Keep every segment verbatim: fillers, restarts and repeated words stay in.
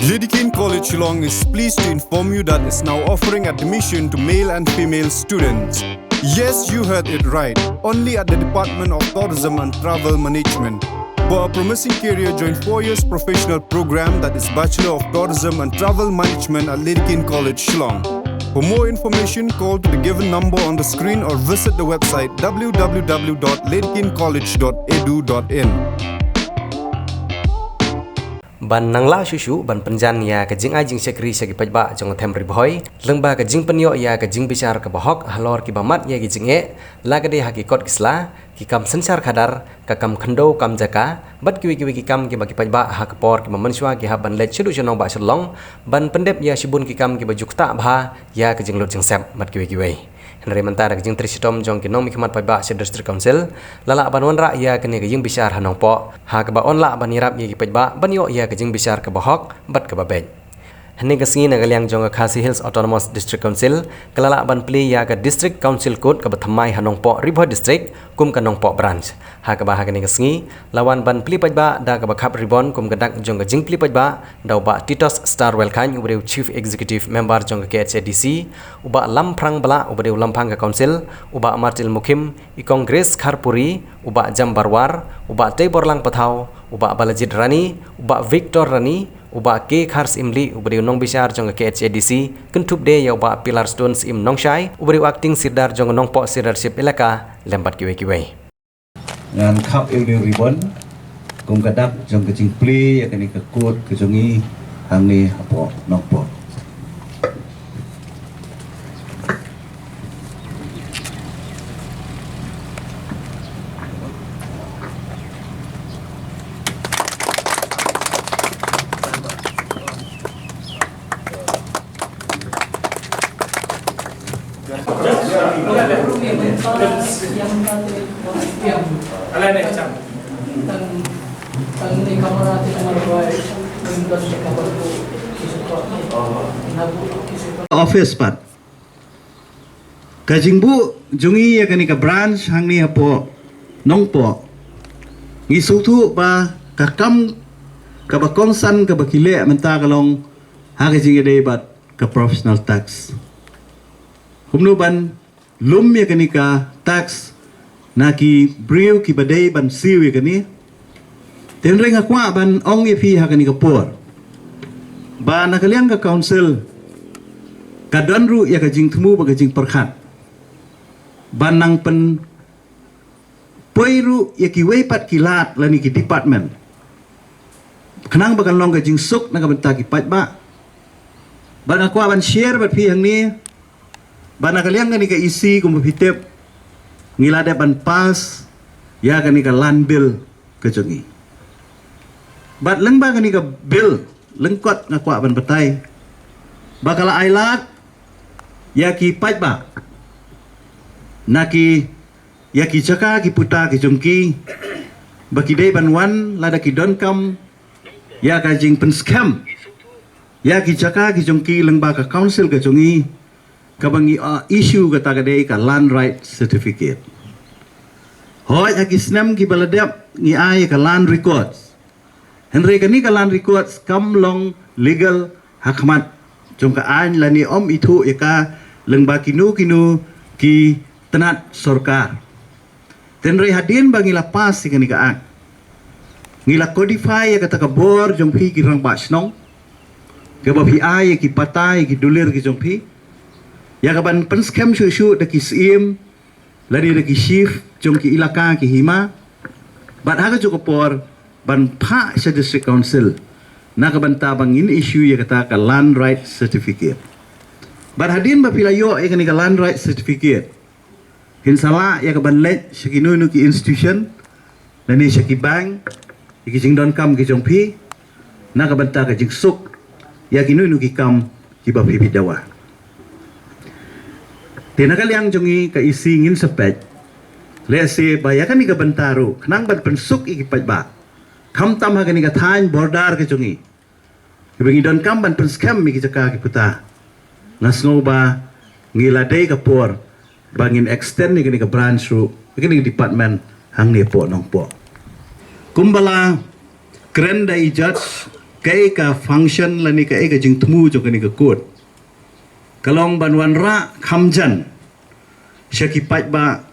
Dedekind College Shillong is pleased to inform you that it's now offering admission to male and female students. Yes, you heard it right. Only at the Department of Tourism and Travel Management. For a promising career, join four years professional program, that is Bachelor of Tourism and Travel Management at Dedekind College Shillong. For more information, call to the given number on the screen or visit the website w w w dot dedekind college dot e d u dot i n. Ban nang lah shuh shuh ban pynjan ïa ka jingai jingshakri sha ki paidbah jong ka them Ri Bhoi lyngba ka jingpynïoh ïa ka jingbishar kaba hok halor kiba mad ïa ki jingeh, la ka dei ha ki kot ki sla, ki kam synshar khadar, ka kam khyndew kam jaka bad kiwei kiwei ki kam kiba ki paidbah ha ka por kiba mynshuwa ki hap ban leit shaduh sha nongbah sha long ban pyndep ïa shibun ki kam kiba ju ktah bha ïa ka jinglut jingsep bad kiwei kiwei. Hynrei mynta da ka jingtrei shitom jong ki nongmihkhmat paidbah sha District Council, la lah ban wanrah ïa kane ka jingbishar ha Nongpoh, ha kaba yn lah ban ïarap ïa ki paidbah ban ïoh ïa ka jingbishar kaba hok bad kaba beit. Hynne ka sngi na ka liang jong ka Khasi Hills Autonomous District Council, ka la lah ban plie ïa ka District Council Court kaba thymmai ha Nongpoh Ri Bhoi District kum ka Nongpoh Branch. Ha kaba ha kane ka sngi la wan ban plie paidbah da kaba khap ribbon kum ka dak jong ka jingplie paidbah da u Bah Titos Starwell Chyne, uba dei u Chief Executive Member jong ka K H A D C, u Bah Lamphrang Blah, uba dei u Lamphang ka Council, u Bah Martil Mukhim, i Kong Grace Kharpuri, u Bah Jam Barwar, u Bah Teiborlang Pathaw, u Bah Balajied Rani, u Bah Victor Rani, u Bah K Kharsyiemlieh, uba dei u nongbishar jong ka K H A D C, kynthup de ïa u Bah Pilarstone Syiem Nongshai, uba dei u Acting Sirdar jong ka Nongpoh Sirdarship Elaka, lem bad kiwei kiwei. Ngan khap ïa une u ribbon kum ka dak jong ka jingplie ïa kane ka court ka jong ngi hangne hapoh Nongpoh. Office pat ka jingbuh jong ngi ïa kane ka branch hangne hapoh Nongpoh, ngi sngewthuh ba ka kam kaba kongsan kaba ki leh mynta ka long ha ka jingïadei bad ka professional tax. Kumno ban lum ïa kane ka tax na ki briew kiba dei ban siew ïa kane. Te hynrei nga kwah ban ong ïa phi ha kane ka por ba na ka liang ka council ka don ruh ïa ka jingthmu bad ka jingpyrkhat ban nang pynpoi ruh ïa kiwei pat ki lad lane ki department khnang ba kan long ka jingsuk na ka bynta ki paidbah. Bad nga kwah ban share bad phi hangne ba na ka liang kane ka E C kumba phi tip, ngi la dep ban pass ïa kane ka land bill ka jong ngi. Bad lyngba kane ka bill lyngkot nga kwah ban batai ba ka la ailad ïa ki paidbah na ki, ïa ki jaka ki puta ki jong ki ba ki dei ban wan lada ki donkam ïa ka jingpynskhem ïa ki jaka ki jong ki lyngba ka council ka jong ngi, kaba ngi, ah, issue kata ka dei ka land right certificate. Hooid, ha ki snem kiba la dep ngi ai ka land records. Hynrei kane ka land records kam long legal ha khmat jong ka aiñ lane ym ithuh ïa ka lyngba kino kino ki tnat sorkar. Te hynrei hadien ba ngi la pass ïa kane ka act, ngi la codify ïa kata ka bor jong phi ki rangbah shnong, kaba phi ai ïa ki pata ïa ki dulir ki jong phi, ïa ka ban pynskhem shuh shuh da ki syiem lane da ki chief jong ki ilaka ki hima. Bad ha kajuh ka por ban phah sha district council na ka bynta ba ngin issue ïa kata ka land right certificate. Bad hadien ba phi la ïoh ïa kane ka land right certificate, phin sa lah ïa ka ban leit sha kino kino ki institution lane sha ki bank ïa ki jingdonkam ki jong phi na ka bynta ka jingsuk ïa kino kino ki kam kiba phi bit dawa. Te na ka liang jong ngi ka E C ngin sa peit lehse ba ïa kane ka bynta ruh khnang ban pynsuk ïa ki paidbah, khamtam ha kane ka thaiñ border ka jong ngi, kiba ngi donkam ban pynskhem ïa ki jaka ki puta, nga sngew ba ngi la dei ka por ba ngin extend ïa kane ka branch ruh, ïa kane ka department hangne hapoh Nongpoh. Kumba la kren da i judge Kaei ka function lane kaei ka jingthmu jong kane ka kot? Ka long ban wanrah kham jan sha ki paidbah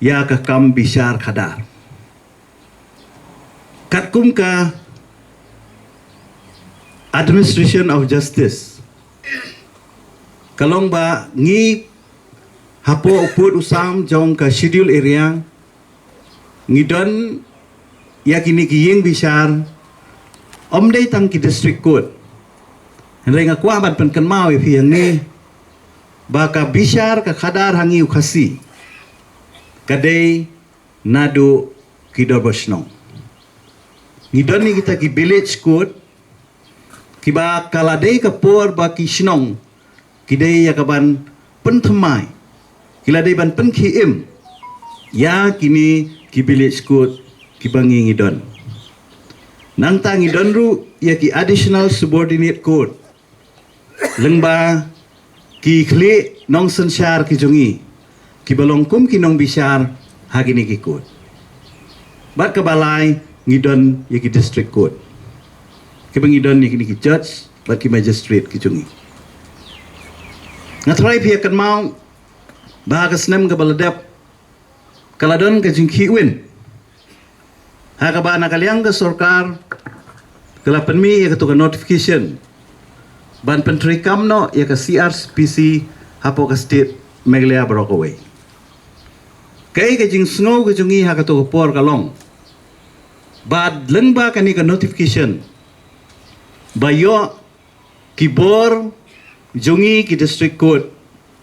ïa ka kam bishar khadar. Katkum ka administration of justice, ka long ba ngi hapoh u pud u sam jong ka schedule area ngi don ïa kine ki ïing bishar, ym dei tang ki district court. Hynrei nga kwah ban pynkynmaw ïa phi hangne ba ka bishar ka khadar ha ngi u Khasi ka dei naduh ki dorbar shnong. Ngi don ïa kita ki village court, kiba ka la dei ka por ba ki shnong ki dei ïa ka ban pynthymmai, ki la dei ban pynkhie im ïa kine ki village court kiba ngi ngi don. Nangta ngi don ruh ïa ki additional subordinate court lyngba ki khlieh nongsynshar ki jong ngi kiba long kum ki nongbishar ha kine ki court. Bad kaba lai ngi don ïa ki district court kiba ngi don ïa kine ki judge bad ki magistrate ki jong ngi. Nga tharai phi ïa kynmaw ba ha ka snem kaba la dep ka la don ka jingkhih win ha kaba na ka liang ka sorkar ka la pynmih ïa kato ka notification ban pyntreikam noh ïa ka C R P C hapoh ka state Meghalaya baroh kawei. Kaei ka jingsngew ka jong ngi ha kato ka por ka long ba lyngba kane ka notification ba ïoh ki bor jong ngi ki district court,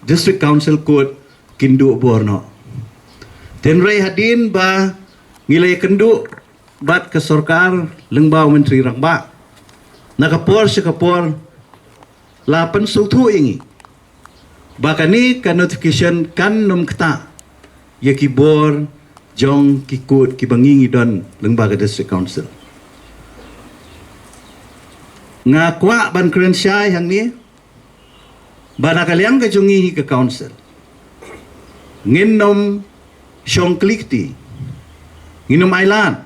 district council court kin duh bor noh. Hynrei hadien ba ngi la ïakynduh bad ka sorkar lyngba u Myntri Rangbah, na ka por sha ka por la pynsngewthuh ïa ngi ba kane ka notification kan nym ktah ïa ki bor jong ki court kiba ngi ngi don lyngba ka district council. Nga kwah ban kren shai hangne ba na ka liang ka jong ngi hi ka council ngin nym shong klikti, ngin nym ailad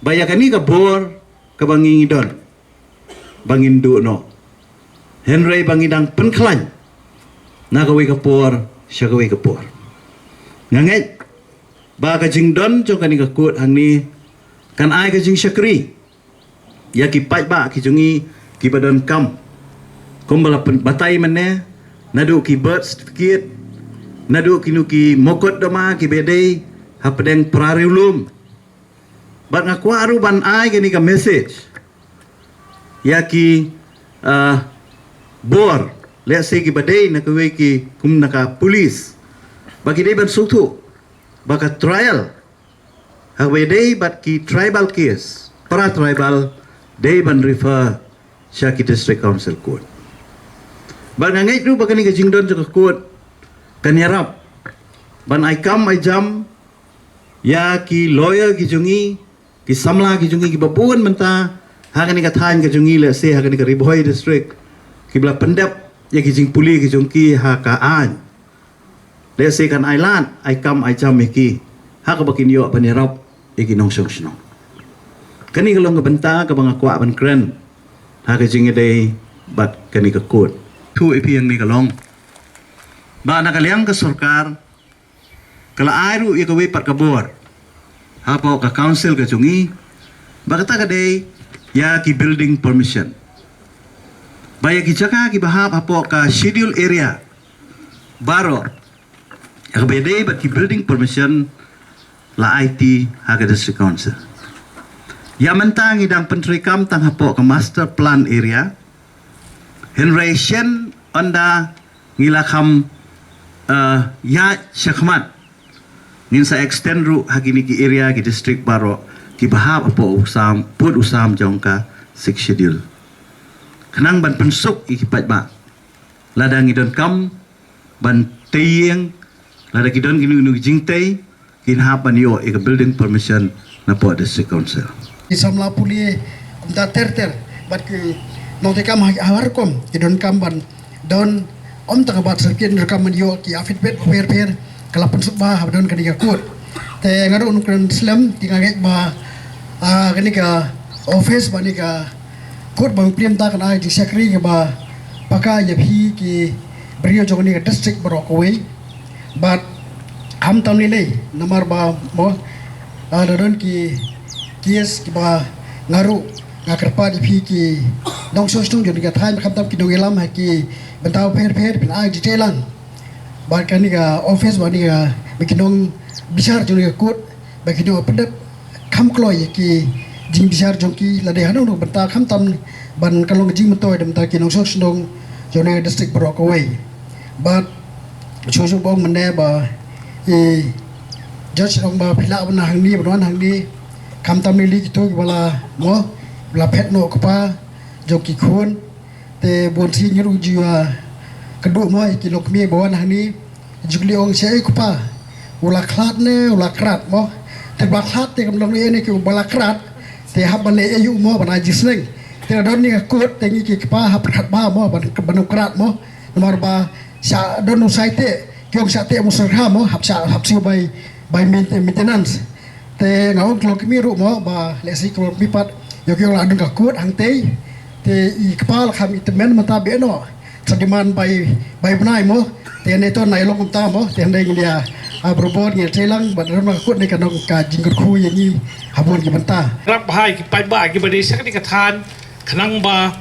ba ïa kane ka bor kaba ngi ngi don ba ngin duh noh, hynrei ba ngi dang pynkhlaiñ na kawei ka por sha kawei ka por. Nga ngeit ba ka jingdon jong kane ka court hangne kan ai ka jingshakri ïa ki paidbah ki jong ngi kiba donkam, kumba la pyn- batai mynne, naduh ki birth certificate, naduh kino ki mokotduma kiba dei hapdeng para riewlum. Bad nga kwah ruh ban ai kane ka message ïa ki, ah, bor, let's say, kiba dei na kawei ki kum na ka police, ba ki dei ban sngewthuh ba ka trial haba dei bad ki tribal case, para tribal, dei ban refer sha ki district council court. Bad nga ngeit ruh ba kane ka jingdon jong ka court kan ïarap ban ai kam ai jam ïa ki lawyer ki jong ngi, ki samla ki jong ngi kiba bun mynta ha kane ka thaiñ ka jong ngi, let's say ha kane ka Ri Bhoi district, kiba la pyndep ïa ki jingpule ki jong ki ha ka aiñ. Let's say kan ailad ai kam ai jam ïa ki ha kaba kin ïoh ban ïarap ïa ki nongshong shnong. Kane ka long ka bynta kaba nga kwah ban kren ha ka jingïadei bad kane ka court. Thuh ïa phi hangne ka long ba na ka liang ka sorkar ka la ai ruh ïa kawei pat ka bor hapoh ka council ka jong ngi, ba kata ka dei ïa ki building permission, ba ïa ki jaka kiba hap hapoh ka schedule area baroh, ïa kaba dei bad ki building permission la aiti ha ka district council. Ïa mynta ngi dang pyntreikam tang hapoh ka master plan area, hynrei shen ynda ngi la kham, eh, ïaid shakhmat, ngin sa extend ruh ha kine ki area, ki district baroh kiba hap hapoh u sam, pud u sam jong ka Sixth Schedule, khnang ban pynsuk ïa ki paidbah lada ngi donkam ban tei ïing, lada ki don kino kino ki jingtei, kin hap ban ïoh ïa ka building permission napoh district council. Ki samla pule kumta ter ter bad ki nongtei kam ha, ha rukom ki donkam ban don, ym tang ka birth certificate, donkam ban ïoh ki affidavit pher pher, ka la pynsuk bha haba don kane ka court. Te nga ruh nongkren slem, te nga ngeit ba, ah, kane ka office bad kane ka Kut ba plim ta kan ai jingshakri kaba paka ïa phi ki briew jong kane ka district baroh kawei. Bad ham tam lei lei namar ba mo, ah, da don ki case kiba nga ruh nga kyrpad ïa phi ki nongshong shnong jong kane ka thaiñ, khamtam ki nongïalam ha ki bynta pher pher, phin ai jingtei lang bad kane ka office bad kane ka, bad ki nongbishar jong kane ka kut, ba ki nongpyndep kham kloi ïa ki jingbishar jong ki, lada hano hano bynta, khamtam ban ka long ka jingmyntoi da bynta ki nongshong shnong jong kane ka district baroh kawei. Bad shu shu bong mynne ba i judge ong ba phi lah ban hangne, ban wan hangne, khamtam lei lei kito kiba la mo, la phet noh kpa jong ki khun. Te bun sien ngi ruh ju ïa kynduh mo ïa ki longkmie ba wan hangne, ju kylli ong shaei kpa, u la khlad ne u la krad mo. Te ba khlad te kam long ïa ne ki ba la krad, te hap ban leh ïa u mo ban ai jingsneng. Te la don ne ka kut te ngi ki kpa hap khat ba mo ban, ban u krad mo. Namar ba sha don u sai te, ki ong sha te mo sha mo, hap sha, hap siew bai, bai main-, maintenance. Te nga ong ki longkmie ruh mo ba lehse ki longkmie pat ïoh ki ong la don ka kut hangtei. Te i kpa la kham i tymmen mynta beh noh. Sa demand bai, bai bnai mo. Te ne to nai long kumta mo. Te hynrei ngi ïa, ah, barabor ngi tei lang bad ram ka kut ne ka nong ka jingkyrkhu ïa ngi ha bun ki bynta. Rap hai ki paidbah kiba dei sha kane ka thaiñ khnang ba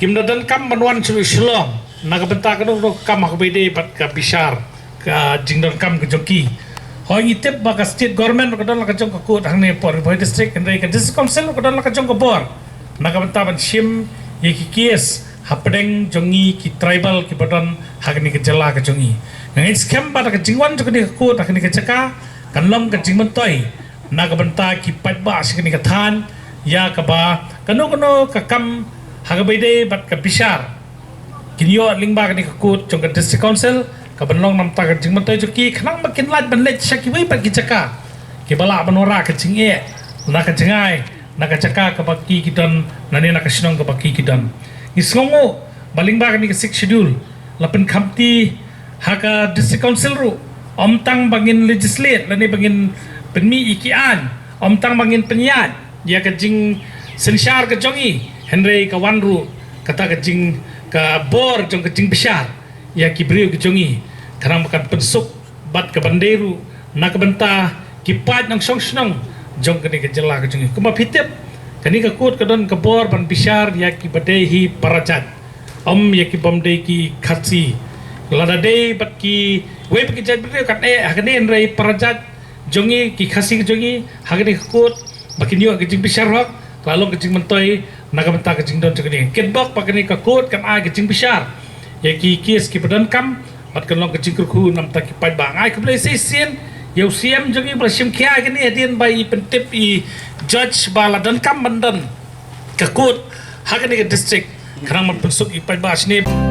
kim da donkam ban wan sha Shillong na ka bynta kano kano ka kam ha kaba ïadei bad ka bishar ka jingdonkam ka jong ki. Hooid, ngi tip ba ka state government ka don la ka jong ka kut hangne hapoh Ri Bhoi District, hynrei ka District Council ka don la ka jong ka bor na ka bynta ban shim ïa ki case hapdeng jong ngi ki tribal kiba don ha kane ka jylla ka jong ngi. Nga ngeit skhem ba da ka jingwan jong kane ka kut ha kane ka jaka kan long ka jingmyntoi na ka bynta ki paidbah sha kane ka thaiñ ïa kaba kano kano ka kam ha kaba ïadei bad ka bishar kin ïoh lyngba kane ka kut jong ka District Council, kaban long namar ka jingmyntoi jong ki khnang ba kin lait ban leit sha kiwei pat ki jaka kiba lah ban wanrah ka jingeh na ka jngai na ka jaka kaba ki ki don, lane na ka shnong kaba ki ki don. Ngi sngewnguh ba lyngba kane ka Sixth Schedule la pynkhamti ha ka District Council ruh, ym tang ba ngin legislate lane ba ngin pynmih ïa ki aiñ, ym tang ba ngin pynïaid ïa ka jingsynshar ka jong ngi, hynrei ka wan ruh kata ka jing, ka bor jong ka jingbishar ïa ki briew ki jong ngi, khnang ba kan pynsuk bad kaban dei ruh na ka bynta ki paid nongshong shnong jong kane ka jylla ka jong ngi. Kumba phi tip, kane ka kut ka don ka bor ban bishar ïa kiba dei hi para jait, ym ïa ki bym dei ki Khasi. Lada dei bad kiwei pat ki jait briew kan eh ha kane, hynrei para jait jong ngi, ki Khasi ka jong ngi, ha kane ka kut ba kin ïoh ka jingbishar hok, ka la long ka jingmyntoi na ka bynta ka jingdon jong kane. Kitbok ba kane ka kut kan ai ka jingbishar ïa ki case kiba donkam bad kan long ka jingkyrkhu namar ki paidbah. Nga ai khublei shisien ïa u C M jong ngi ba la shim khia ïa kane hadien ba i pyntip i judge ba la donkam ban don ka kut ha kane ka district, khnang ban pynsuk ïa ki paidbah shane.